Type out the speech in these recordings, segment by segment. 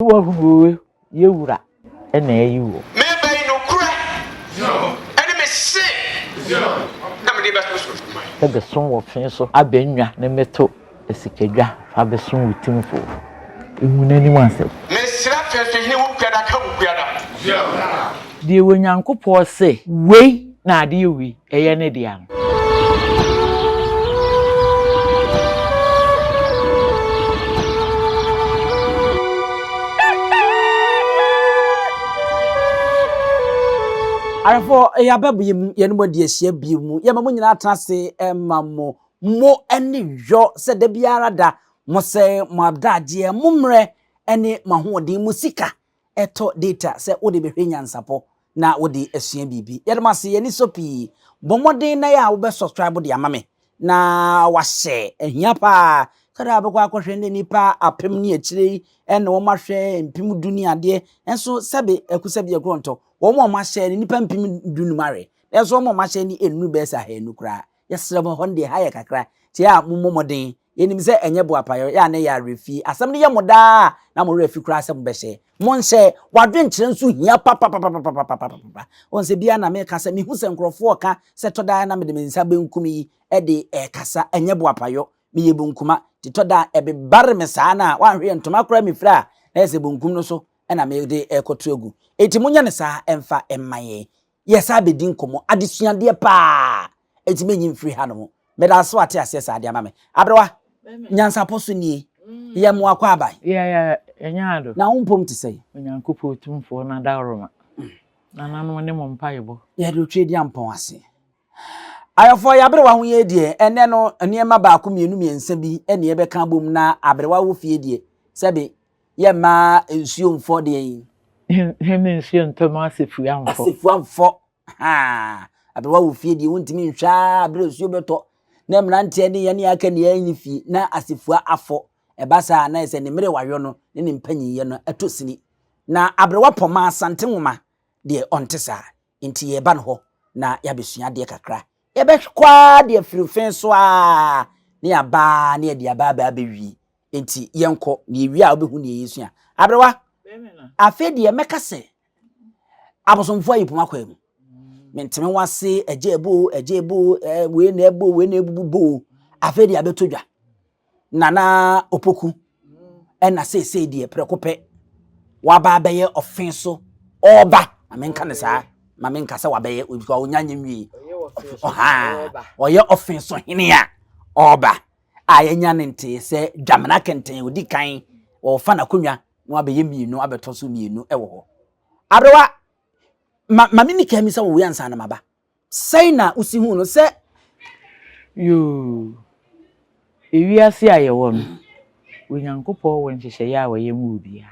Woahunu oe, yɛ wura na ayi woɔ. Mereba yi nokorɛ ne me se na mede bɛto man. Sɛ bɛsom wɔ fe so abɛnnwa ne meto asikadwa fa bɛsom wo timfoɔ hu n'anim asɛm. Mesrɛ Fɛfɛhene wo kuada ka wo kuada. Deɛ Onyankopɔn se wei na adeɛ wei ɛyɛ ne dea no. Ahwɛfoɔ, yɛaba bio, yɛne mo adi ahyia bio mu. Yɛma mo nyinaa atena ase ma mo mo ani yɔ sɛ da biara da mo sɛ mo adagyeɛ, mo mmerɛ ne mo ahoɔden, mo sika tɔ data sɛ wode bɛhwɛ nyansapɔ na wode asua biribi. Yɛda mo ase, yɛn ani sɔ pii. Bɔ mmɔden na yɛ a wobɛ subscribe de ama me na wahyɛ. Ahia paa. Kada a wobɛkɔ akɔhwɛ ne nnipa apem ne akyire yi ɛna wɔn ahwɛ 10,000 ne adeɛ. Nso sɛbe aku sɛbe agorɔ ntɔ. Wɔn a wɔn ahyɛ no nnipa 15,000 ahwɛ. Nanso wɔn a wɔn ahyɛ no nnuru bɛyɛ sɛ 200 koraa. Yɛsrɛ mo, ɛhɔ no deɛ ha yɛ kakra. Nti yɛ a mommɔ mmɔden. Yɛnim sɛ ɛnyɛ boapayɔ, yɛ a na ɛyɛ awerɛfie. Asɛm no yɛ mo daa a, na mo werɛ afi koraa sɛ mobɛhyɛ. Monhyɛ. W'adwenkyerɛ nso hia papapapapapapapa. Wohu sɛ biara na meka sɛ, mehu sɛ nkurɔfoɔ reka sɛ tɔ da a na mede me nsa benkum yi de rekasa. Ɛnyɛ boapayɔ. Meyɛ bunkuma. Nti tɔ da a ɛbebare me saa no a, woanhwɛ yɛ ntoma koraa mefira a, na ayɛ sɛ bonkum no so na mede rekɔto agu. Enti monyɛ no saa mfa mma yɛn. Yɛsan bɛdi nkɔmmɔ, adesuadeɛ paa, enti menyi mfiri ha nom. Meda ase wate aseɛ saa de ama me. Aberewa, nyansapɔ so nie, yɛ mmoa kɔ aban. Yɛ yɛnyɛ ado. Na wo mpom te sɛn? Onyankopɔn Otumfoɔ no adaworoma. Nananom ne mo mpaebɔ. Yɛde Otwedeampɔn ase. Ayɔfoɔ, yɛ aberewa ho yie deɛ, ɛnnɛ no nneɛma baako mmienu mmiɛnsa bi na yɛbɛka abom na aberewa wɔ fie deɛ, sɛbe Yɛ mma nsuo mfɔ deɛ yi. Yɛ mma nsuo ntɔ mu asefua mfɔ. Asefua mfɔ. Haa. Aberewa wɔ fie deɛ wontumi nhwɛ ara berɛ nsuo bɛtɔ na mmeranteɛ ne yɛne aka ne yɛn fie na asefua afɔ. Ɛba saa na ɛsɛ ne mmerɛ wayɔ no ne ne mpanyinyɛ no ɛtɔ sini. Na aberewa pɔma Asante nwoma deɛ ɔnte saa. Nti yɛba no hɔ na yɛabɛsua adeɛ kakra. Yɛbɛkɔ ara de afiri fe so ara ne yɛaba ara ne yɛde aba aba abɛwie. Nti yɛnkɔ na yɛwie a wobɛhu deɛ yɛsua. Aberewa, afei deɛ mɛka sɛ abosomfoɔ ayi poma kwaa mu. Menteme wase, ɛgye ɛbo, ɛgye ɛbo, wei na ɛbo, wei na ɛbubu bo. Afei deɛ abɛtɔ dwa. Nana Opoku ɛna seesei deɛ prɛko pɛ waba abɛyɛ ɔfe so ɔɔba ma menka ne saa ma menka sɛ wabɛyɛ because ɔnya nyɛ nwie ɔha ɔyɛ ɔfe so hene a ɔɔba a yɛnya ne ntee sɛ Dwamena Kɛntɛn ɔdi kan ɔfa n'akonnwa na wabɛyɛ mmienu abɛtɔ so mmienu ɛwɔ hɔ aberewa ma ma menni kan mi sɛ wɔwei ansa na maba Sɛn na wosi hu no sɛ. Yoo, ewiase a yɛwɔ no, Onyankopɔn wɔ nhyehyɛeɛ a ɔyɛ ma obiara.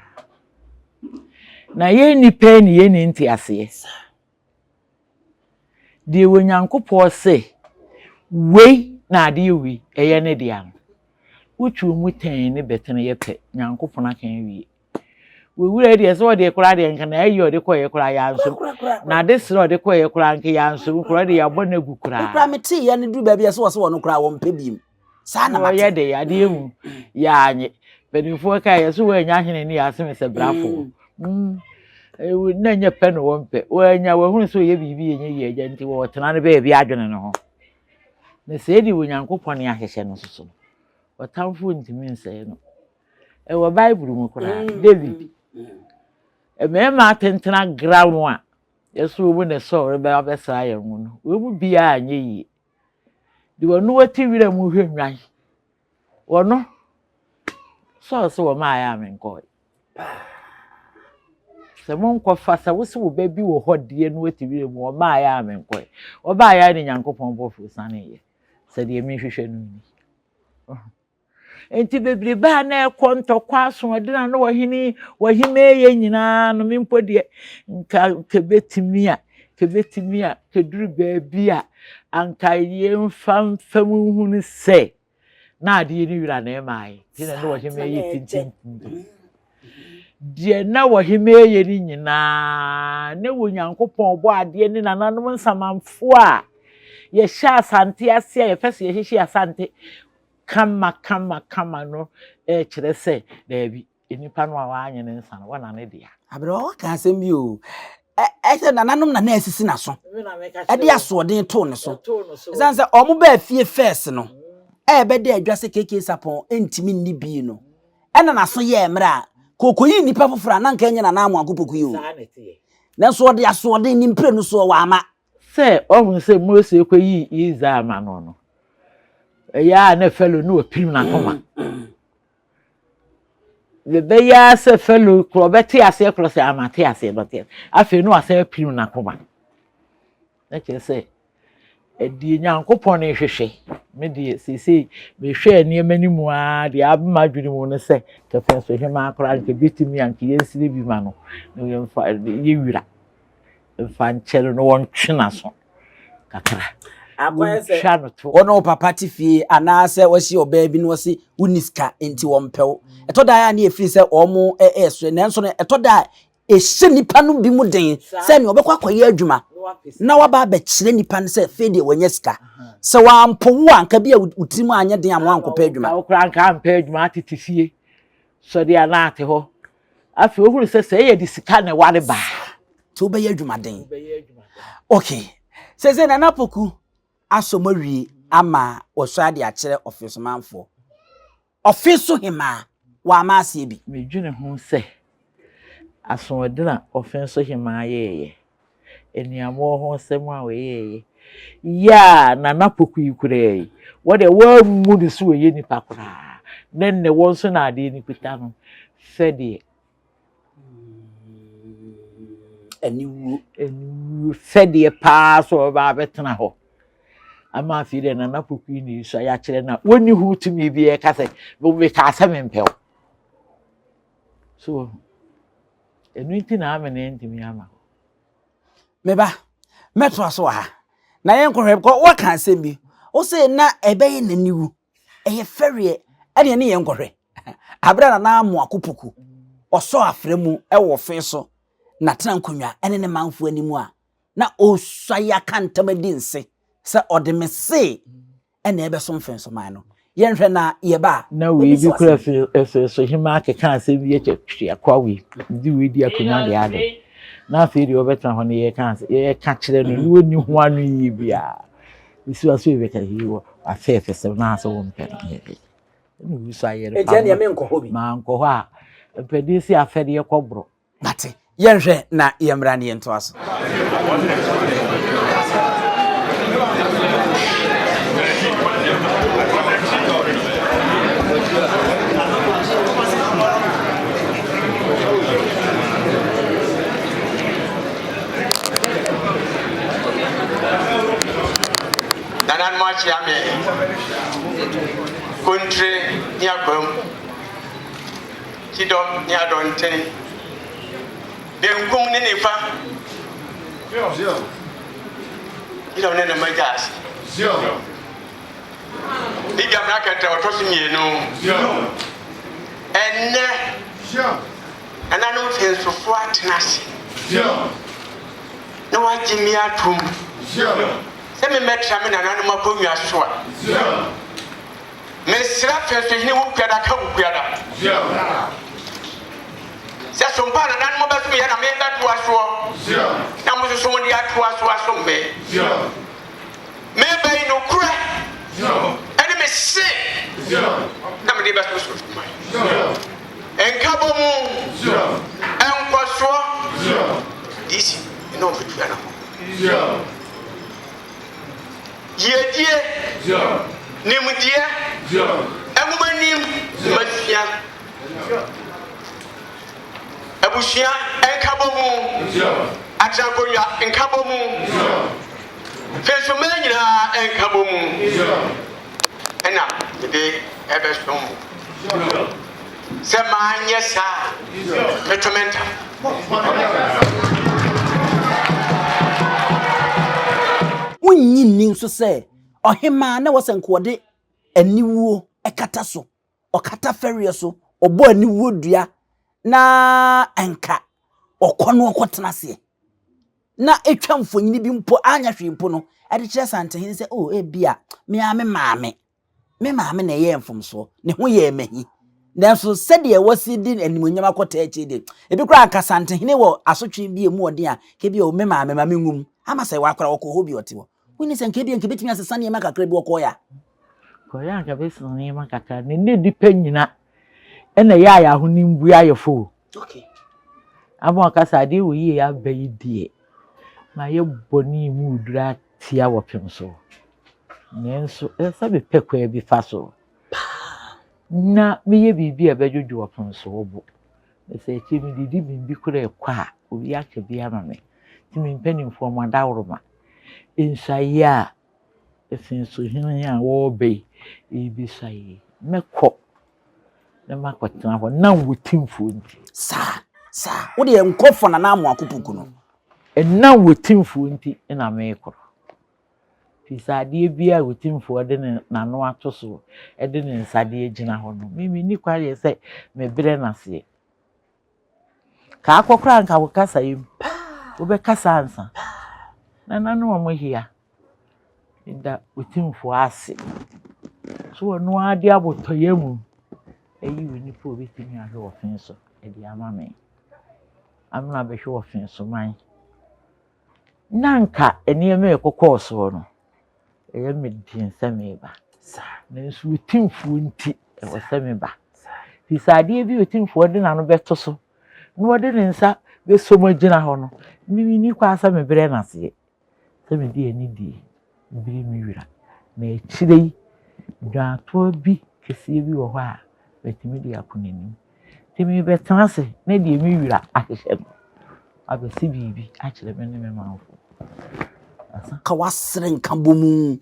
Na yɛn nnipa yi ne yɛnni nteaseɛ. Deɛ Onyankopɔn se wei na adeɛ wei ɛyɛ ne dea no, wotwe mu tɛn ne bɛtene yɛ pɛ, Nyankopɔn aka awie. Wura yi deɛ sɛ ɔde koraa deɛ nka na ayi ɔde kɔɛ koraa yɛ ansom na ade srɛ ɔde kɔɛ koraa nka yɛ ansom koraa de yɛabɔ no agu koraa. Koraa me te yɛ no duru baabi a sɛ wɔsɛ wɔn koraa wɔn pɛ biem saa na mate. Wɔyɛ de adeɛ mu yɛ anye mpanimfoɔ ka yɛ so wɔanya hene ne yɛ asem sɛ brafo. Mm. Na nyɛ pɛ na wɔn pɛ wɔanya wɔhunu sɛ ɔyɛ biribi yɛ nyɛ yie agya nti wɔtena no baabi adwene ne ho. Na sɛ ɛdi wɔ Nyankopɔn ne ahyehyɛ no soso no ɔtamfo ntumi nsɛe no. Ɛwɔ Bible mu koraa. Mm. David. Mmarima atentena gra mu a yɛso wɔn mu na Saul reba abɛsra yɛn ho no, wɔn mu biara anyɛ yie. De wɔn wɔte wira mu hwɛ nnwan. Wɔno, Saul sɛ wɔn ayɛ a menkɔe. Sɛ monkɔfa sɛ wo sɛ wo ba bi wɔ hɔ deɛ no wɔte wira mu wɔn ayɛ a menkɔe. Wɔbaayɛ a ne Nyankopɔn bɔfoɔ saneeɛ sɛ deɛ mehwehwɛ no ni. Enti bebrebe a na ɛkɔ ntɔkwa asoɔden a na ɔhene ɔhemmaa yɛ nyinaa no, me mpo deɛ, nka kɛbɛtumi a, kɛbɛtumi a, kɛduru baabi a, anka yɛmfa mfa mu nhunu sɛ na adeɛ no wura na ɛma ayɛ. Nti na na ɔhemmaa yɛ tintintintim. Deɛ na ɔhemmaa yɛ no nyinaa, ne wɔ Nyankopɔn ɔbɔ adeɛ ne nananom nsamanfoɔ a yɛhyɛ Asante ase a yɛpɛ sɛ yɛhyehyɛ Asante kama kama kama no rekyerɛ sɛ daabi. Nnipa no a wɔanye ne nsa no, wɔna ne dea. Aberewa waka asɛm bi o. Ɛsɛ nananom na na asisi n'aso. Ɛde asoɔden too ne so. Ɛsiane sɛ wɔn baa fie fɛs no, ɛbɛda adwa sɛ KK Sarpong ntumi nni bii no. Ɛna n'aso yɛɛ mmerɛ a, kɔkɔyii nnipa foforɔ a na nka ɛnyɛ Nana Amoako Poku yi o. Nanso ɔde asoɔden ne mprenu soɔ wamma. Sɛ ɔhunu sɛ Mose rekɔyi Israel ma no no, ɛyɛ a na Farao no wapirim n'akoma. Ɛbɛyɛ ara sɛ Farao korɔ ɔbɛte aseɛ korɔ sɛ amate aseɛ bɛte afei no wasan apirim n'akoma. Na kyerɛ sɛ ɛdeɛ Nyankopɔn rehwehwɛ me deɛ seesei mehwɛɛ nneɛma no mu ara deɛ aba m'adwene mu no sɛ kɛfɛ nso hemaa koraa nka bɛtumi a nka yɛnsrɛ bi ma no na yɛmfa yɛwira mfa nkyɛ no na wɔntwe n'aso kakra. Akɔyɛ sɛ Wɔntwa no to. wo ne wo papa te fie anaasɛ wɔahyia ɔbaa bi na wɔse wonni sika nti wɔmpɛ wo. Ɛtɔ da a ne ɛfiri sɛ wɔn ɛresere nanso no ɛtɔ da a ɛhyɛ nipa no bi mu den sɛ nea ɔbɛkɔ akɔyɛ adwuma na waba abɛkyerɛ nipa no sɛ afei deɛ wanya sika. Sɛ wampo wo a nka bi a wo tirim anyɛ den a ma wankɔpɛ adwuma. Wo koraa nka ampɛ adwuma atete fie sɔde a na ate hɔ. Afei wohunu sɛ sɛ yɛde sika na ɛware baa. Nti wobɛyɛ adwumaden. Okay. Sese Nana Poku asɔ mu awie ama wɔsɔ ade akyerɛ ɔfesomanfoɔ. Ɔfeso hemaa wama aseɛ bi. Medwene ho sɛ asoɔden a ɔfeso hemaa yɛɛyɛ, aniammɔɔ ho asɛm a ɔyɛɛyɛ, yɛ a Nana Poku yi koraa yi, wɔ deɛ wɔammu no sɛ ɔyɛ nipa koraa, na nnɛ wɔn nso na adeɛ no kuta no sɛdeɛ Aniwuo. Aniwuo sɛdeɛ paa sɛ ɔbɛba abɛtena hɔ ama afei deɛ Nana Poku yi na esua yɛakyerɛ na wɔnni ho tumi bi ɛka sɛ mekaa sɛ mempɛ wo. So ɛno nti na amene ntumi ama hɔ. Me ba, mɛtoa so wɔ ha. Na yɛnkɔhwɛ, kɔ woaka asɛm bi. Wo se na ɛbɛyɛ n'aniwu. Ɛyɛ fɛreɛ. Ɛneɛ ne yɛnkɔhwɛ. Aberɛ a Nana Amoako Poku ɔsɔɔ afrɛ mu wɔ fe so na tena nkonnwa ne ne manfoɔ anim a na ɔresuae aka ntam adi nse sɛ ɔde me se ɛna ɛbɛso mfensoman no. Yɛnhwɛ na yɛba a. Na wei bi kura so hemaa keka asɛm bi akyɛ hwe akoa wei de wei di akonnwa deɛ adɛ na afei deɛ ɔbɛtena hɔ no yɛka asɛ yɛka kyerɛ no ne wɔnni ho ano yie biara nsi wa so yɛbɛka yi wɔ afɛɛfɛ sɛm na asɛ wɔmpɛ no yɛ ɛna obi so ayɛ no Enti ɛneɛ menkɔ hɔ bi. mankɔ hɔ a mpɛdeɛ si afɛdeɛ kɔborɔ Mate. Yɛnhwɛ na yɛmmra ne yɛntoa so. Nananom akyea me Kontire ne Akwam. Kyidɔm ne Adɔnten, benkum ne nifa. Kyidɔm ne ne mma gya ase. Ne dwamena kɛtɛ ɔtɔ so mmienu. Ɛnnɛ, nananom mfɛnsofoɔ atena ase na wɔagye me atom sɛ memmɛtra me nananom akonnwa so a. Mesrɛ Fɛsohene Wukuada ka Wukuada sɛ sompa a nananom bɛsom yɛ na mebɛtoa soɔ na mo nso so mode atoa so asom me. Meba yi nokorɛ ɛne me se na mede bɛsom Sosoman. Nkabɔ mu, nkɔsoɔ, DC ne ɔbɛtua no ho. Yiedie, nimdeɛ, nwomanim, nwomasua, abusua nkabɔmu, atenankonnwa nkabɔmu, fensomaa nyinaa nkabɔmu ɛna mede ɛbɛsom mo. Sɛ manyɛ saa a, mɛtɔ me ntam. Wonnye nni nso sɛ ɔhemmaa na ɛwɔ sɛ nka ɔde aniwuo kata so, ɔkata fɛreɛ so, ɔbɔ aniwuo dua na nka ɔkɔ no ɔkɔtena aseɛ na ɛtwa mfonini bi mpo anyɛ hwee mpo no ɛde kyerɛ Santehene sɛ oh ebia me ara me maame me maame na ɛyɛɛ mfomsoɔ, ne ho yɛɛ m'ahi. Nanso sɛdeɛ wɔsi de animuonyam akɔtaa akyire deɛ, ebi koraa anka Santehene wɔ asotwe bi a emu ɔden a, nka ebia o, me maame ma menwu mu. Ama sɛ wakora ɔkɔ hɔ bi ɔte hɔ. Wonni sɛ nka ebia nka ebetumi asesa nneɛma kakra bi ɔkɔeɛ a? Kɔeɛ a nka ɛbɛsesa nneɛma kakra. Na ɛnnɛ nnipa nyina ɛna ɛyɛ a yɛn ahonim bu ayɛ fo o. Okay. Ama ɔka sɛ adeɛ wɔ yie aba yi deɛ, mayɛ bɔne mu duru atia wɔpem so. Nanso ɛsɛ sɛ mepɛ kwan bi fa so. Na meyɛ biribi a ɛbɛdwodwo ɔpem so wo bo. Na sɛ akyire medidi biribi koraa ɛkɔ a, obi aka bi ama me. Nti me mpanimfoɔ mo adaworoma. Nsuaeɛ a ɛsen nsuhene a wɔreba yi rebɛsua yi, mɛkɔ na makɔtena hɔ nam wo timfoɔ nti. Saa, saa. Wo deɛ nkɔ fɔ Nana Amoako Poku no. Ɛnam wo timfoɔ nti na merekɔ. Firi sɛ adeɛ biara a Otumfoɔ de ne n'ano ato so de ne nsa de agyina hɔ no, me menni kwan yɛ sɛ mebrɛ no aseɛ. Ka akɔ koraa nka wo kasa yi mu, wobɛkasa ansa. Nana ne wɔn hia. Meda Otumfoɔ ase. So ɔno ara de abotɔyam ayi onipa a obɛtumi ahwɛ wɔ fe so de ama me. Amena bɛhwɛ wɔ fe so man. Na anka nneɛma a ɛkokɔɔ soɔ no, ɛyɛ me den sɛ meba. Nanso Otumfoɔ nti, ɛwɔ sɛ meba. Firi sɛ adeɛ bi a Otumfoɔ de n'ano bɛto so na ɔde ne nsa bɛsɔ mu agyina hɔ no, me menni kwan sɛ mebrɛ no aseɛ, sɛ mede anidie biri me wura. Na akyire yi, dwaatoa bi kɛseɛ bi wɔ hɔ a, matumi de akɔ n'anim. Nti merebɛtena ase na deɛ me wura ahyehyɛ no abɛsi biribi akyerɛ me ne me manfo. Asa. Ka w'asere nka bɔ mu.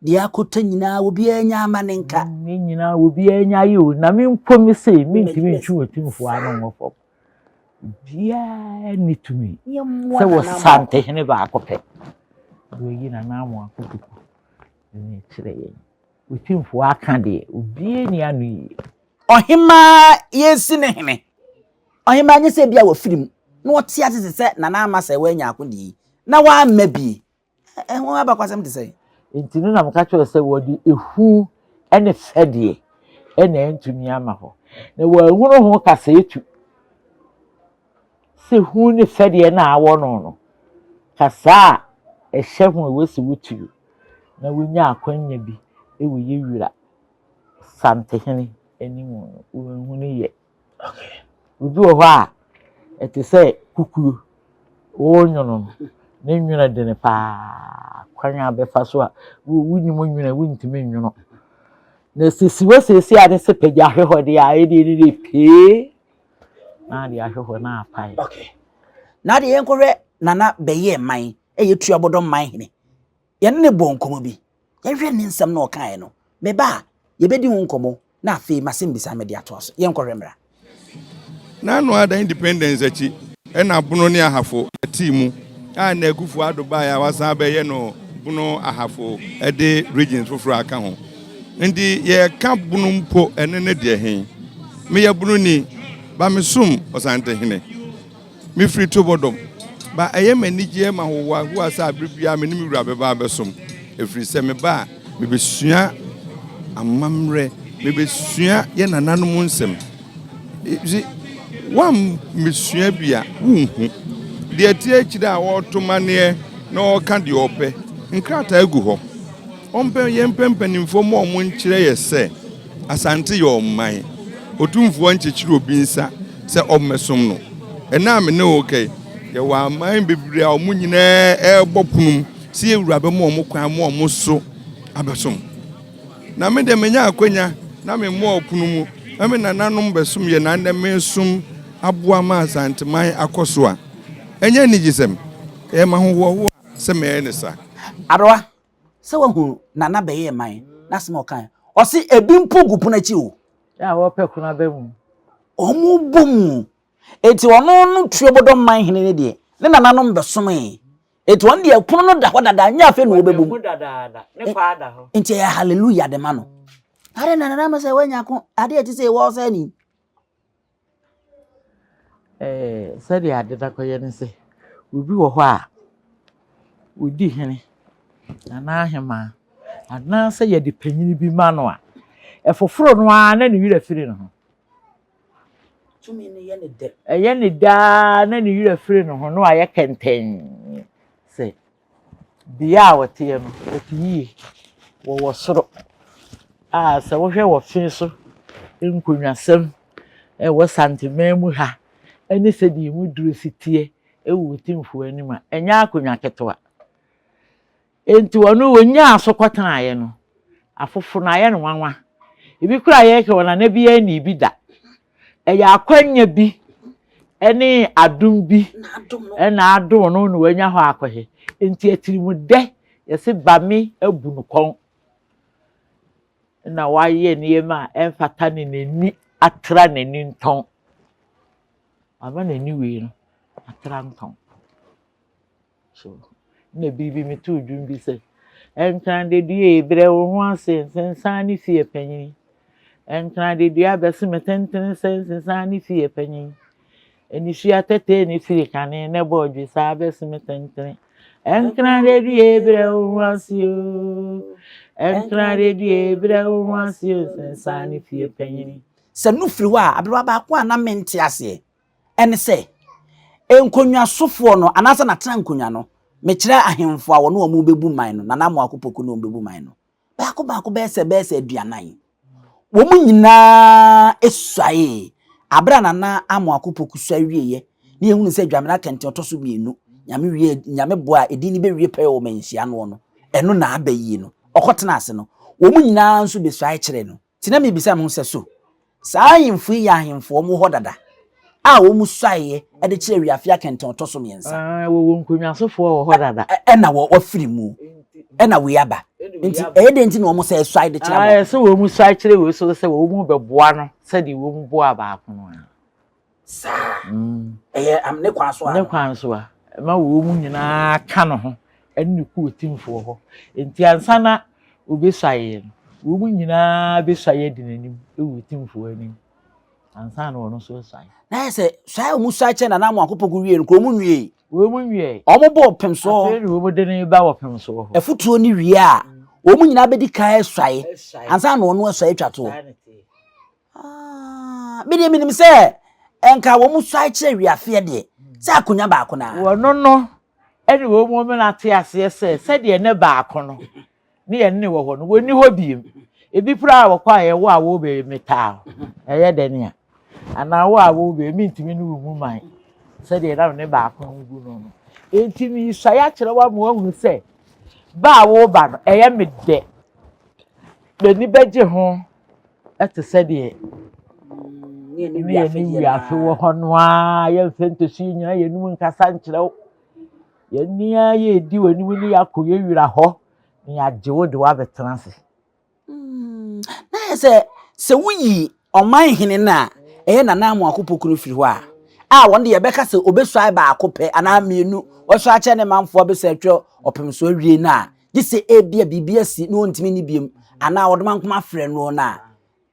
Deɛ akɔtɔ nyinaa obiara nya ama ne nka. Ne nyinaa obiara nya ayɛ o. Na me mpo me sei mentumi ntwe Otumfoɔ ano nwɔ fam. Obiara nni tumi sɛ wɔ Santehene baako pɛ. Deɛ ɔyi Nana Amoako Kuku ne kyerɛ yɛn. Otumfoɔ aka deɛ obiara nni ano yie. Ɔhemaa yɛresi ne hene. Ɔhemaa nyɛ sɛ ebia wafiri mu na ɔte ase te sɛ Nana Ama sɛ wanya akodie yi na wamma bi. Ɛho abakwasɛm te sɛn? Enti no na meka kyerɛ sɛ wɔde ehu ne fɛdeɛ na antumi ama hɔ. Na wɔanhunu ho kasaetu sɛ hu ne fɛdeɛ no a awɔ no no, kasaa a ɛhyɛ ho a ɛwɔ sɛ wotuo na wonya akwanya bi wɔ yɛ wura Santehene anim no, wɔnhunu yɛ. Obi wɔ hɔ a, ɛte sɛ kukuo, wɔrenwono no, ne nwono dene paa. Kwan a bɛfa so a, wonim nwono a, wontumi nwono. Na sɛ si hɔ seesei a ne sɛ pagya ahwɛ hɔ deɛ a, ɛdeɛ ne deɛ pee na ade ahwɛ hɔ na apae. Okay. Na adeɛ yɛnkɔhwɛ Nana bɛyɛɛ man, ɛyɛ Tuabɔdɔm man hene. Yɛne no bɔɔ nkɔmmɔ bi. Yɛnhwɛ ne nsɛm na ɔkaeɛ no. Meba a, yɛbɛdi ho nkɔmmɔ na afei m'asɛmmisa no mede atoa so. Yɛnkɔhwɛ mmra. N'ano ada independence akyi ɛna Bono ne Ahafo tii mu a na Akufo Addo baeɛ a wasan abɛyɛ no Bono Ahafo de regions foforɔ aka ho. Nti yɛka Bono mpo ɛno ne deɛ he? Meyɛ Bononi ba mesom Ɔsantehene. Mefiri Tobɔdɔm ba. Ɛyɛ me anigyeɛ ma ahohoahoa sɛ aberɛ biara me ne me wura bɛba abɛsom, ɛfiri sɛ meba a, mebɛsua amammerɛ, mebɛsua yɛn nananom nsɛm. See, woammɛsua bi a, wonhu. Deɛ ɛte akyire a ɔreto maneɛ na ɔreka deɛ ɔpɛ, nkrataa gu hɔ. Ɔmpɛ yɛmpɛ mpanimfoɔ ma wɔn nkyerɛ yɛ sɛ Asante yɛ ɔman. Otumfoɔ nkyekyere obi nsa sɛ ɔmmɛsom no. Ɛnnɛ a me ne wo reka yi, yɛwɔ aman bebree a wɔn nyinaa rebɔ pono mu sɛ yɛn wura bɛma wɔn kwan ma wɔn so abɛsom. Na me deɛ manya akwanya na memmɔɔ pono mu na me nananom bɛsom yɛ na nnɛ meresom aboa ma Asanteman akɔ so a, ɛnyɛ anigyesɛm. Ɛyɛ m'ahohoahoa sɛ mɛyɛ no saa. Aberewa, Sɛ wahu Nana bɛyɛɛ man n'asɛm a ɔkae. Ɔse ebi mpo gu pono akyi o. Yɛ a wɔpɛ kono aba mu. Ɔmo bɔ mu. Eti ɔno no Tuobodɔ man hene no deɛ, ne nananom bɛsomee. Eti ɔno deɛ pono no da hɔ dada, nyɛ afei na ɔbɛbɔ mu. Ɔda mu dadaada, ne kwaa da hɔ. Nti ɛyɛ hallelujah de ma no. Adɛn na Nana ama sɛ wanya ko, adeɛ a ɛte sɛ ɛwɔ sɛ ni. Ɛɛ, sɛdeɛ ade no akɔyɛ ne sɛ, obi wɔ hɔ a, ɔdi hene anaa ahemaa anaasɛ yɛde panin bi ma no a, ɛfoforo no ara na ne werɛ firi ne ho. Tumi no yɛ ne dɛ. Ɛyɛ ne dɛ ara na ne werɛ firi ne ho na wayɛ kɛntɛn sɛ bea a ɔteɛ no, ɔte yie. Wɔwɔ soro a sɛ wohwɛ wɔ fe so nkonnwasɛm a ɛwɔ Santeman mu ha ne sɛdeɛ emu duro si teɛ wɔ Otumfoɔ anim a, ɛnyɛ akonnwa ketewa. Enti ɔno ɔnyaa so kɔtenaeɛ no, afoforo no ayɛ no nwanwa. Ebi koraa yɛreka wɔ nana biara nnii bi da. Ɛyɛ akwannya bi ne adom bi na adom no na wanya hɔ akɔhɛ. Enti atirimudɛ, yɛse bame abu no kɔn na wayɛ nneɛma a ɛmfata ne n'ani atra n'ani ntɔn. Wama n'ani wei no atra ntɔn. So na bere bi metoo dwom bi sɛ, Nkran dedua ei, brɛ wo ho ase, nsensan ne fie panyin. Nkran dedua bɛse me tentene sɛ nsensan ne fie panyin. Anisua tɛtɛɛ ne firi kane na ɛbɔ ɔdwe saa bɛse me tentene. Nkran dedua ei, brɛ wo ho ase o. Nkran dedua ei, brɛ wo ho ase o, nsensan ne fie panyin. Sɛ no firi hɔ a, aberewa baako a na mente aseɛ Ɛne sɛ, nkonnwasofoɔ no, anaasɛ n'atena nkonnwa no, mekyerɛ ahemfo a wɔne wɔn rebɛbu man no, Nana Amoako Poku ne wɔn bɛbu man no, baako baako bɛyɛ sɛ bɛyɛ sɛ aduanan. Wɔn nyinaa suaee. Abere a Nana Amoako Poku sua wieeɛ, ne yɛhunu sɛ Dwamena Kɛntɛn ɔtɔ so mmienu, Nyame wie, Nyame boa a edin no bɛwie pɛyɛ wɔ manhyia noɔ no, ɛno na aba yie no, ɔkɔtena ase no, wɔn nyinaa nso bɛsuae kyerɛɛ no. Nti na mebisa me ho sɛ, So saa ahemfo yi yɛ ahemfo a wɔwɔ hɔ dada a wɔsuaeɛ de kyerɛ Wiafe akɛntɛn ɔtɔ so mmiɛnsa? Aane, wɔwɔ nkonnwasofoɔ wɔ hɔ dada. Ɛna wɔafiri mu, ɛna wei aba. Nti ɛyɛ dɛn nti na wɔn sɛ suae de kyerɛ aboa? Sɛ wɔn suae kyerɛ wei so sɛ wɔn bɛboa no sɛdeɛ wɔn boa baako no ara. Saa. Ɛyɛ ne kwan so a. Ne kwan so a. Ɛma wɔn nyinaa ka ne ho ne ne kuo timfoɔ hɔ. Nti ansa na obesuaeɛ no, wɔn nyinaa bɛsuae adi n'anim wɔ timfoɔ anim ansa na ɔno nso asuae. Na ayɛ sɛ suae a wɔn suae kyerɛ Nana Amoako Poku wie no, kuro wɔn nwiei. Wɔn nwiei. Wɔn bɔ ɔpem soɔ. Afei na wɔn de no ba ɔpem soɔ hɔ. Afutuo no wie a, wɔn nyinaa bɛdi kan asuae ansa na ɔno asuae atwa toɔ. Ah, me deɛ menim sɛ nka wɔn suae kyerɛ wiafeɛ deɛ sɛ akonnwa baako na. Wɔno no ɛne wɔn mu mena te aseɛ sɛ sɛdeɛ ne baako no ne yɛne ne wɔ hɔ no wɔnni hɔ biem. Ebi koraa a wɔkɔ a yɛwɔ a wɔbɛyɛ metaa ɛyɛ dɛ nea anaa wo a wɔbɛyɛ mentumi ne wo mu man sɛdeɛ na ne baako no gu no no. Enti mesuae akyerɛ wo ama woahunu sɛ ba a woreba no ɛyɛ me dɛ. M'ani bɛgye ho te sɛ deɛ ne yɛne wiase wɔ hɔ no ara yɛmfa ntosi nyina yɛnum nkasa nkyerɛ wo yɛne ara yɛredi w'anim ne yɛakɔ yɛwira hɔ na yɛagye wo de woabɛtena ase. Mm, na yɛ sɛ sɛ woyi ɔman hene no a ɛyɛ Nana Amoako Poku no firi hɔ a a wɔn de yɛbɛka sɛ obesuae baako pɛ anaa mmienu wɔsɔ akyɛ ne manfoɔ abɛsɛ atwa ɔpem so awie no a gye sɛ ebia biribi asi na ɔntumi nni biom anaa ɔdomankoma afrɛ noɔ no a,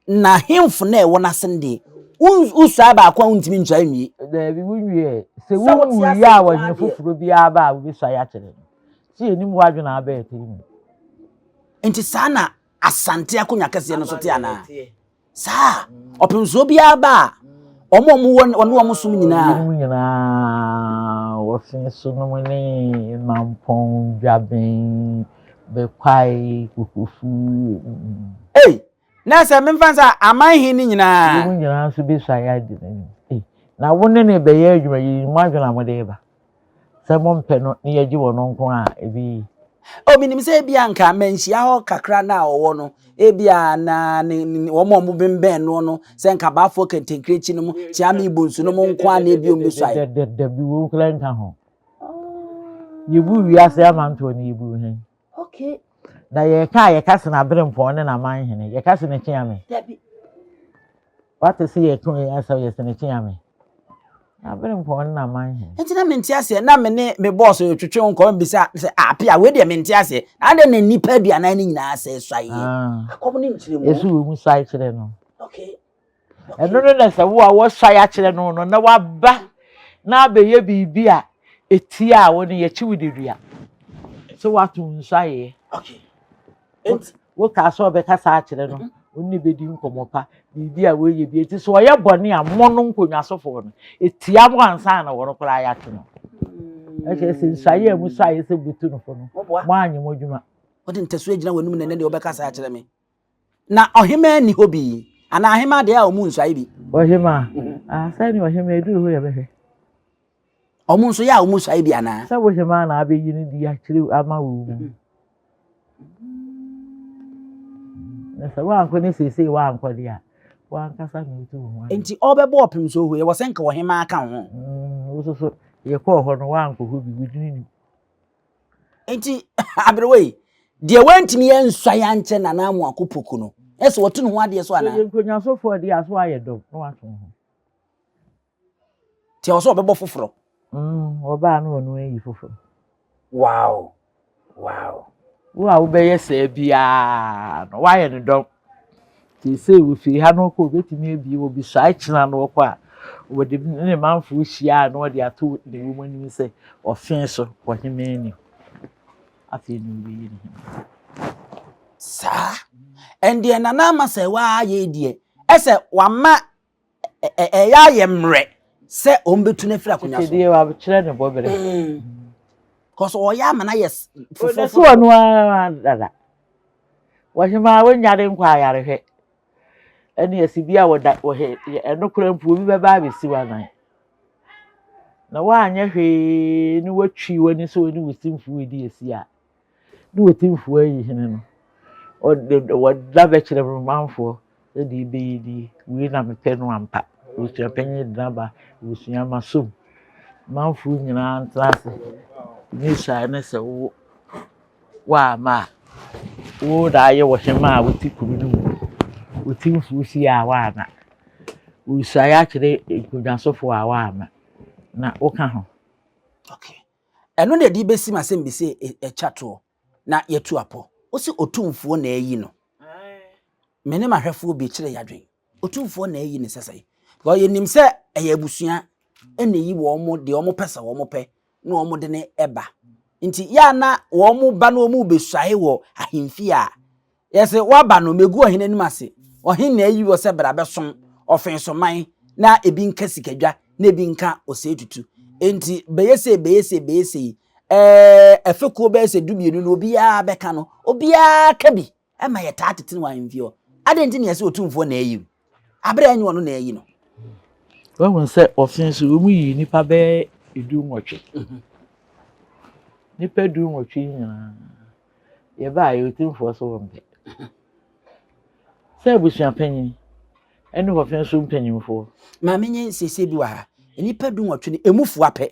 na hemfo no a ɛwɔ n'ase no deɛ, wosuae baako a wontumi nsuae nwie. Daabi, wonwie. Sɛ wonwuiɛ a ɔhene foforɔ biara ba a wobɛsuae akyerɛ no. Sɛ yɛnim w'adwene a abɛɛ tiri mu. Nti saa na Asante akonnwa kɛseɛ no so te anaa? Saa ɔpemsoɔ biara ba a, wɔn a wɔwɔ wɔne wɔn som nyinaa. Wɔn nyinaa wɔfe so nom ne mampɔn, dwaben, bɛkwae, kokofu. Ei, na sɛ memfa nsa aman he no nyinaa. Wɔn nyinaa nso bɛsuae adi n'anim. Ei, na wo ne no bɛyɛ adwuma yi, mo adwene a mode reba. Sɛ mompɛ no na yɛgye wɔn nko a, ebi. Oh, menim sɛ ebia anka manhyia hɔ kakra no a ɔwɔ no, ebia na ne, ne, wɔn a wɔbembɛn noɔ no, sɛ nka Baafoɔ Kɛntɛnkirekyi nom, Kyeame Bonsu nom nko a na ebia wɔbɛsuae. Dabi, wɔn koraa nka ho. Yɛbu wiase amantoɔ no, yɛbu hɛn. Okay. Na yɛka a yɛka sɛ n'aberempɔn ne n'amanhene, yɛka sɛ ne kyeame. Dabi. Wate sɛ yɛto yɛn asɛm yɛsɛ ne kyeame. N'aberempɔn ne n'amanhene. Nti na mente aseɛ na me ne me bɔɔso retwetwe ho nkɔmmɔ bisa sɛ ape a wei deɛ mente aseɛ na adɛn na nnipa aduanan no nyinaa sɛ suaeɛ ah. akɔm ne nkyerɛmu. Ɛso wɔ mu suae kyerɛ no. Okay. Ɛno no na sɛ wo a wɔsuae akyerɛ no no na waba na abɛyɛ biribi a ɛtia a wo no yɛkyi wo dedua sɛ woato nsuaeɛ. Okay. Wokaa sɛ ɔbɛkasa akyerɛ no mhm. Wo ne no bɛdi nkɔmmɔ pa, biribi a wɔyɛ bi. Enti sɛ ɔyɛ bɔne a, mo no nkonnwasofoɔ no, ɛtia mo ansa na wɔn koraa yɛate no. Ɛkyerɛ sɛ nsuaeɛ a musuaeɛ sɛ butu no fo no, moanyɛ mo adwuma. Wode ntasuo agyina w'anim na ɛnɛ deɛ wobɛkasa akyerɛ me. Na ɔhemaa nni hɔ bi, anaa ahemaa deɛ a wɔn nsuae bi. Ɔhemaa, ah, sɛ ne ɔhemaa eduru hɔ yɛbɛhwɛ. Wɔn nso yɛ a wɔn nsuae bi anaa? Sɛ wo hemaa na abɛyi no di akyerɛ ama wo mu. Na sɛ woankɔ ne seesei woankɔ deɛ a, woankasa na wotu wo ho ano. Nti ɔbɛbɔ ɔpem so hɔ yi, ɛwɔ sɛ nka ɔhemaa ka wo ho. Wo nso so yɛkɔɔ hɔ no woankɔ hɔ bi, wodini nim. Nti aberewa yi, deɛ wantumi ansuae ankyɛ Nana Amoako Poku no, ɛsɛ wɔto ne ho adeɛ so anaa? Yɛyɛ nkonnwasofoɔ deɛ a, so ayɛ dɔm na woato wo ho. Nti ɛwɔ sɛ ɔbɛbɔ foforɔ. Mm, ɔbaa no ɔno ayi foforɔ. Wow, wow. Wo a wobɛyɛ saa biara no, woayɛ no dɔm. Seesei wofiri ha no kɔ obetumi abie wɔ bisuae kyena no ɔkɔ a, wɔde ne manfoɔ hyia a na wɔde ato ne wɔn anim sɛ ɔfe so ɔhemmaa ni. Afei na obeyi ne hene. Saa. Ɛndeɛ Nana Ama sɛ waa yɛ deɛ, ɛsɛ wama ɛyɛ ayɛ mmerɛ sɛ wɔn bɛtu no afiri akonnwa so. Deɛ wakyerɛ ne bɔberɛ. Kɔsɔ ɔyɛ ama no ayɛ fofofo. So ɔno ara dada. Wɔhemaa wɔnyare nkɔ ayarehwɛ. Ɛne ɛsi bi a wɔda wɔhɛ ɛno koraa mpo obi bɛba abɛsi w'anan. Na woanyɛ hwee ne woatwi w'ani sɛ wo ne wo simfoɔ redi asi a, ne Otumfoɔ ayi hene no, ɔde wɔda bɛkyerɛ me manfoɔ sɛ deɛ ɛbɛyɛ nie, wei na mepɛ no ampa. Abusua panyin de n'aba, abusua masom. Manfoɔ nyinaa ntena ase. Ne saa ne sɛ wo woamma a, wo na ayɛ ɔhemmaa a wote kuro no mu. Otumfoɔ fie a woamma. Wosuaeɛ akyerɛ nkonnwasofoɔ a woamma. Na woka ho. Okay. Ɛno na ɛde bɛsi m'asɛmmisa ɛtwa toɔ na yɛatu apɔ. Wose Otumfoɔ na ayi no. Me ne m'ahwɛfoɔ bi kyerɛ yɛadwen. Otumfoɔ na ayi no sɛ sɛn? Because yɛnim sɛ ɛyɛ abusua ɛna ɛyi wɔn deɛ wɔn pɛ sɛ wɔn pɛ na wɔn de no ɛba. Nti yɛ a na wɔn ba na wɔn bɛsuae wɔ ahemfie a, Yɛse woaba no, megu ɔhene anim ase. Ɔhene na ayi wo sɛ bra bɛsom ɔfensoman na ebi nka sikadwa na ebi nka ɔsɛetutu. Enti bɛyɛ sei, bɛyɛ sei, bɛyɛ sei. Ɛɛ afekuo bɛyɛ sɛ dumienu no obiara bɛka no, obiara ka bi ɛma yɛtaa tete no wɔ ahemfie hɔ. Adɛn nti na yɛse Otumfoɔ na ayi wo? Abere a ɛnyɛ ɔno na ayi no. Wahu sɛ ɔfe nso wɔn yii nnipa bɛyɛ dunwɔtwe. Nnipa dunwɔtwe yi nyinaa. Yɛbaeɛ Otumfoɔ so wɔmpɛ. Sɛ abusua panyin ne hɔfe nso mpanyimfoɔ. Maame nye nsiesie bi wɔ ha. Nnipa dunwɔtwe no, emu fua pɛ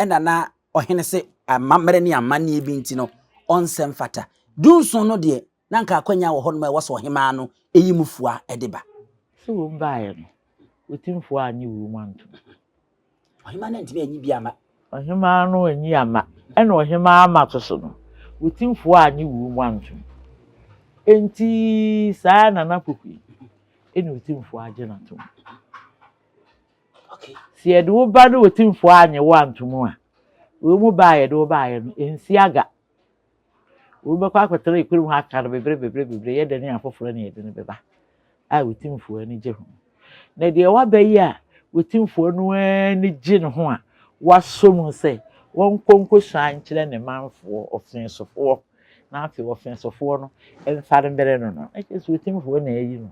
na na ɔhene se amammerɛ ne amanneɛ bi nti no, ɔnsɛ mfata. Dunson no deɛ, na anka akwanya wɔ hɔnom a ɛwɔ sɛ ɔhemmaa no yi mu fua de ba. Sɛ wɔn baeɛ no, Otumfoɔ annye wɔn antom. Ɔhemaa no antumi anyi bi amma. Ɔhemaa no anyi amma. Ɛna ɔhemaa ama to so no, Otumfoɔ annye wɔ mu antom. Enti saa Nana Poku yi, ɛna Otumfoɔ agye no atom. Okay. Sɛ yɛde wo ba ne Otumfoɔ annye wo antom a, wɔ mu ba a yɛde wo baeɛ no, ɛnsi aga. Wobɛkɔ akɔtena kurom ha aka no bebree bebree bebree, yɛ dɛn ne afoforɔ na yɛde no bɛba a Otumfoɔ ani gye ho. Na deɛ waba yi a Otumfoɔ no ara ani gye ne ho a wasɔ mu sɛ wɔnkɔ nkɔsua nkyerɛ ne manfoɔ, ɔfeesofoɔ, na afei ɔfeesofoɔ no mfa no mmrɛ no no, na kyerɛ sɛ Otumfoɔ na ayi no.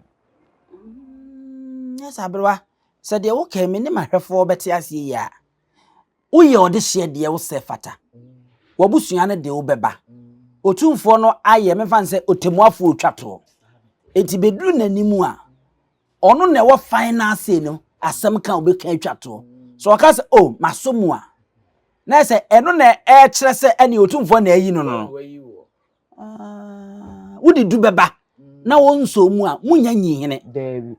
Mm, yes, aberewa, sɛ deɛ woka yi me ne m'ahwɛfoɔ bɛte aseɛ yi a, Woyɛ ɔdehyeɛ deɛ wo sɛ fata. W'abusua no de wo bɛba. Otumfoɔ no ayɛ memfa no sɛ ɔtɛmmuafoɔ ɔtwa toɔ. Enti bɛduru n'anim a, ɔno na ɛwɔ final say no, asɛm ka a ɔbɛka atwa toɔ. So ɔka sɛ, oh, masɔ mu a, na ɛsɛ ɛno na ɛkyerɛ sɛ ɛne otumfoɔ na ayi no no. Ah, wode du bɛba na wɔnsɔ mu a, munya nyi hene. Daabi.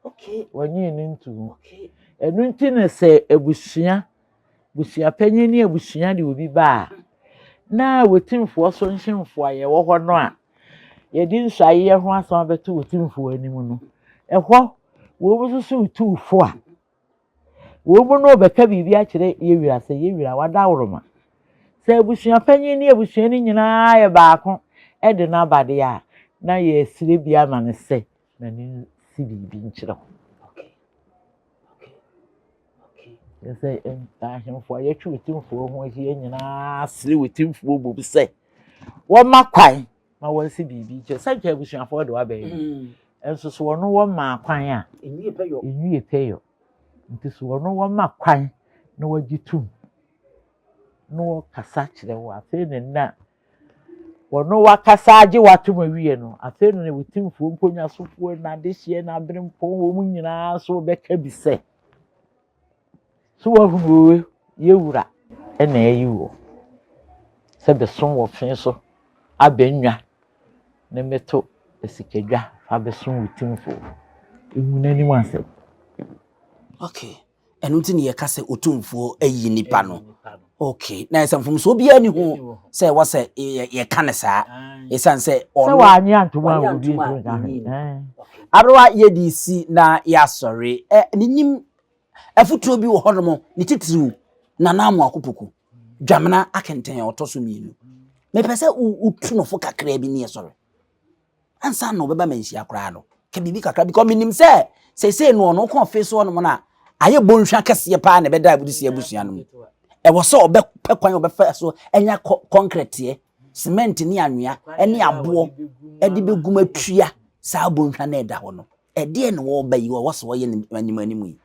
Okay. Wɔnyee no nto mu. Okay. Ɛno nti na sɛ abusua, busuapanyin ne abusua de obi ba a, na Otumfoɔ so nhemfo a yɛwɔ hɔ no a, yɛde nsuayeyɛ ho asɛm abɛto Otumfoɔ anim no, ɛhɔ wɔn nso so retu fo a, wɔn mu no rebɛka biribi akyerɛ yɛwura sɛ yɛwura wadaworoma. Sɛ abusuapanyin ne abusua no nyinaa yɛ baako de no aba deɛ a, Na yɛresrɛ bi ama no sɛ n'ani nsi biribi nkyerɛ ho. Kyerɛ sɛ ahemfo a yɛatwa Otumfoɔ ho ahyia nyinaa srɛ Otumfoɔ bom sɛ wɔma kwan ma wɔnsi biribi nkyerɛ sɛ nka abusuafoɔ de waba yi. Nso so wɔno wɔmaa kwan a ɛnwie pɛyɔ. Nti so wɔno wɔma kwan na wɔgye tom na wɔkasa kyerɛ wo afei ne nna Wɔno wakasa agye wo atom awie no, afei no ne wo timfoɔ, nkonnwasofoɔ, n'adehyeɛ, n'aberempɔn, wɔn nyinaa nso bɛka bi sɛ, So woahunu o, yɛ wura na ayi woɔ sɛ bɛsom wɔ fe so abɛnnwa ne mmɛto asikadwa fa bɛsom wo timfoɔ. Ɛhu n'anim asɛm. Okay. Ɛno nti na yɛka sɛ Otumfoɔ ayi nipa no. Okay, na ɛsɛ mfomsoɔ biara ni ho sɛ ɛwɔ sɛ yɛka no saa. Ɛsiane sɛ ɔno sɛ wanyɛ antom a obi ntumi nka ho. Aberewa yɛde si na yɛasɔre. Ɛ menim afotuo bi wɔ hɔnom ne titiriw Nana Amoako Poku, Dwamena Akɛntɛn a ɔtɔ so mmienu. Mepɛ sɛ wotu no fo kakraa bi ne yɛsɔre. ansa na ɔbɛba manhyia koraa no ka biribi kakra because menim sɛ seesei no ɔno kɔ ɔfe so ɔnom no a ayɛ bɔnhwa kɛseɛ paa na ɛbɛda abudisi abusua no mu ɛwɔ sɛ ɔbɛpɛ kwan ɔbɛfa so anya kɔnkrɛteɛ cement ne anwea ne aboɔ ɛde bɛgum atua saa bɔnhwa no ɛda hɔ no ɛdeɛ na wɔba yi wɔwɔ sɛ wɔyɛ no anim anim yi.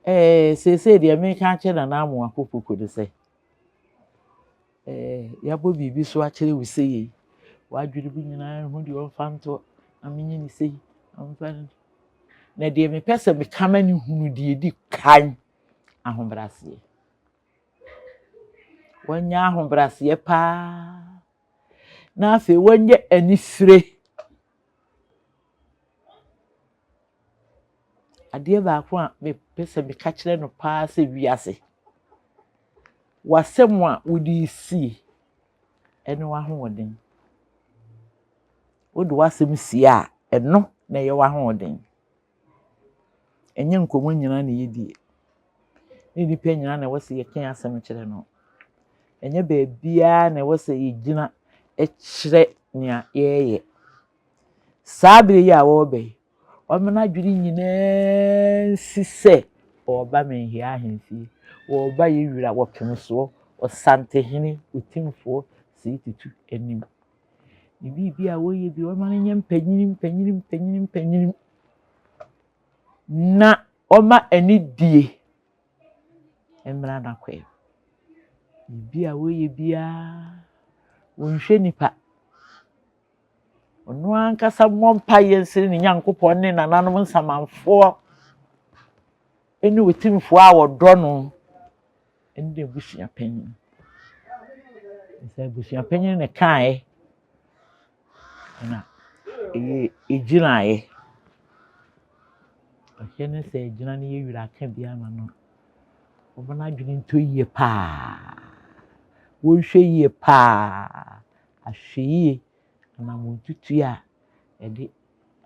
Ɛɛ seesei deɛ meka akyerɛ Nana Amoako Poku no sɛ Ɛɛ, yɛabɔ biribi so akyerɛ wo sei yi, w'adwene mu nyinaa nhu deɛ ɔmfa ntoɔ, na menyɛ ne sei, na ɔmfa no. Na deɛ mepɛ sɛ meka ma ne hunu deɛ ɛdi kan, ahobrɛaseɛ. Wɔnyɛ ahobrɛaseɛ paa, na afei wɔnyɛ anifire. Adeɛ baako a mepɛ sɛ meka kyerɛ no paa sɛ wiase, w'asɛm a wode resie ne w'ahoɔden. Wode w'asɛm sie a, ɛno na ɛyɛ w'ahoɔden. Ɛnyɛ nkɔmmɔ nyinaa na yɛdie. Ne nnipa nyinaa na ɛwɔ sɛ yɛka yɛn asɛm kyerɛ no. Ɛnyɛ baabiara na ɛwɔ sɛ yɛgyina kyerɛ nea yɛreyɛ. Saa bere yi a wɔreba yi, ɔma n'adwene nyinaa nsi sɛ ɔreba Menhia ahemfie, ɔreba yɛn wura Wɔpemsoɔ, Ɔsantehene, Otumfoɔ Sei Tutu anim. Ne biribi a wɔyɛ bi, ɔma no nyɛ mpanyin mpanyin mpanyin mpanyin na ɔma anidie mmra n'akwan mu. Biribi a wɔyɛ biara, wɔnhwɛ nipa. Ɔno ankasa mmɔ mpaeɛ nsrɛ ne Nyankopɔn ne nananom nsamanfoɔ ne otimfoɔ a wɔdɔ no ne n'abusua panyin. Sɛ abusua panyin na ɛkaeɛ na ɛyɛ ɛgyinaeɛ. Ɔhwɛ ne sɛ agyina no yɛ werɛ aka bi ama no. Wɔn adwene ntɔ yie paa. Wɔnhwɛ yie paa. Ahwɛyie, anammɔntutuo a ɛde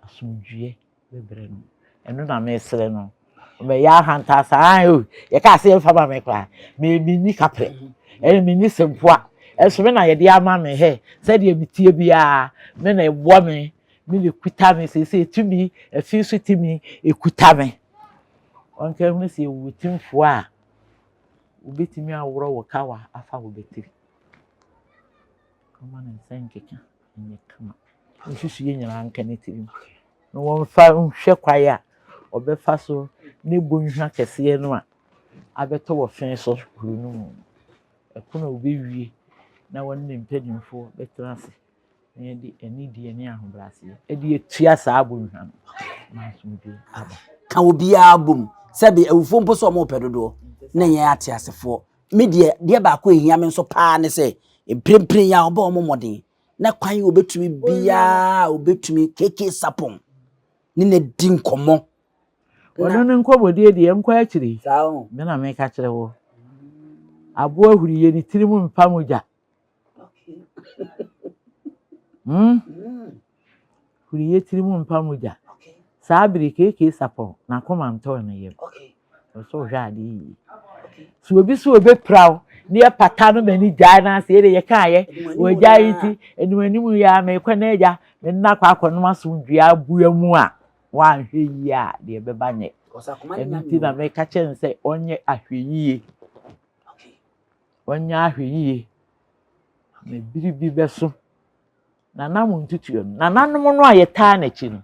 asomdwoeɛ bɛbrɛ no. Ɛno na mesrɛ no. Mɛyɛ ahantan saa ae o. Yɛkaa sɛ yɛmfa ma me koraa. Me menni kaprɛ. Ɛne menni sempoa. Ɛnso me na yɛde ama me hɛ. Sɛdeɛ meteɛ biara, me na ɛboa me. Me na ɛkuta me. Seesei tumi, afi so tumi ɛkuta me. Ɔnka hunu sɛ yɛwɔ timfoɔ a, wobɛtumi aworɔ wo kawa afa wo batiri. Ɔmma ne nsa nkeka nyɛ kama. Nsusuiɛ nyinaa nka ne tirim. Na wɔmfa nhwɛ kwan a ɔbɛfa so ne bɔnhwa kɛseɛ no a abɛtɔ wɔ fe so kuro no mu no. Ɛpono a wɔbɛwie na wɔne ne mpanimfoɔ bɛtena ase na yɛde anidie ne ahobrɛaseɛ de atua saa bɔnhwa no na asomdwoeɛ aba. Ka obiara bom. Sɛbe awufoɔ mpo sɛ wɔrepɛ dodoɔ na yɛn ateasefoɔ Me deɛ, deɛ baako a ɛhia me nso paa ne sɛ, mprempren yi a ɔbɔ wɔn mmɔden na kwan yi obetumi biara obetumi KK Sapon ne na di nkɔmmɔ. Ɔno ne nkɔmmɔdie deɛ nkɔ akyiri. Me na meka kyerɛ wo. Aboa huriyɛ ne tirim mpa mogya. Hmm? Huriyɛ tirim mpa mogya. Saa bere KK Sapon n'akoma ntɔɔ ne yam. Ɛwɔ sɛ ɔhwɛ ade yie. Sɛ obi sɛ ɔbɛpira wo Ne yɛpata no m'ani gyae no ase yɛde yɛkaeɛ wɔagyae yi nti anim anim yi a mekɔ na agya me nna akɔ akɔnom asomdwoeɛ aboa mu a woanhwɛ yie a deɛ ɛbɛba nyɛ. Ɛno nti na meka kyerɛ no sɛ ɔnyɛ ahwɛyie. Ɔnyɛ ahwɛyie na biribi bɛso. Nana mo ntutuo no, nananom no a yɛtaa n'akyi no,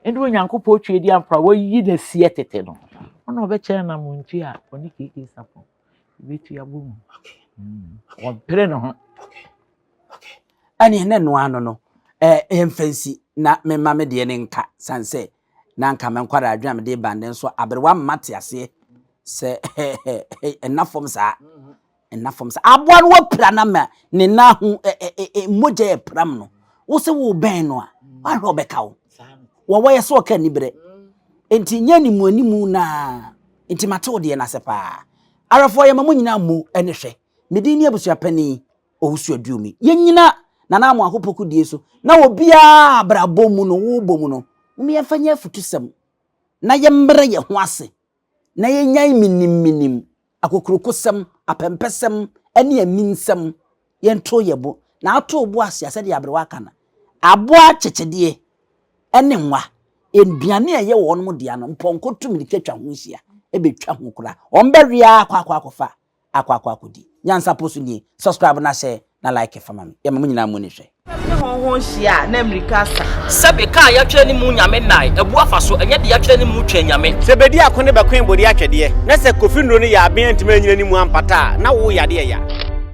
ɛne Onyankopɔn Tweedi Ampa a wayi no asiɛ tete no, ɔna ɔbɛkyerɛ anamontuo a ɔne KK Sarpong bɛtu abɔ mu. Ɔmpere ne ho. Ɛne ne noa no no, yɛmfa nsi na memma me deɛ no nka, sane sɛ na anka me nkwadaa adwene a mede ba nnɛ nso aberewa mma te aseɛ sɛ ɛnna fam saa. Nna fam sɛ aboa no wapira no ama ne nan ho mogya yɛ pram no, wo sɛ wobɛn no a, wahwɛ ɔbɛka wo. Wɔwɔ yɛ sɛ ɔka aniberɛ. Nti nyɛ animu animu na nti mate wo deɛ no ase paa. Awɛfoɔ yɛma mo nyinaa mo ne hwɛ. Me din ne abusuapanin Owusu Aduomi. Yɛnyina Nana Amoako Poku die so na obiara abrabɔ mu no wobɔ mu no, mom yɛmfa nyɛ afutusɛm na yɛmmrɛ yɛn ho ase na yɛnyae minimminim, akokurokosɛm, apɛmpɛsɛm ne aminsɛm, yɛnto yɛn bo, na ato wo bo ase a, sɛdeɛ aberewa aka no, aboa akyekyedeɛ ne nwa, nnuane a ɛyɛ wɔn dea no, mpɔnkɔ tu mmirika twa ho hyia, bɛtwa ho koraa, wɔbɛwe ara akɔ akɔ akɔfa akɔ akɔ akɔdi. Nyansa po so nie. Subscribe na share na like fa ma me. Yɛma mo nyinaa mu ni hwɛ. Ne hɔnho hyia a, na mmirika asa. Sɛbe ka a yɛatwerɛ ne mu Nyame nnae, abu afa so, ɛnyɛ de yɛatwerɛ ne mu twɛn Nyame. Sɛ bedi ako ne bɛkoe bode atwɛdeɛ, na sɛ Kofi nnuro no yɛ aben antumi anyina ne mu ampata a, na wo yadeɛ ya.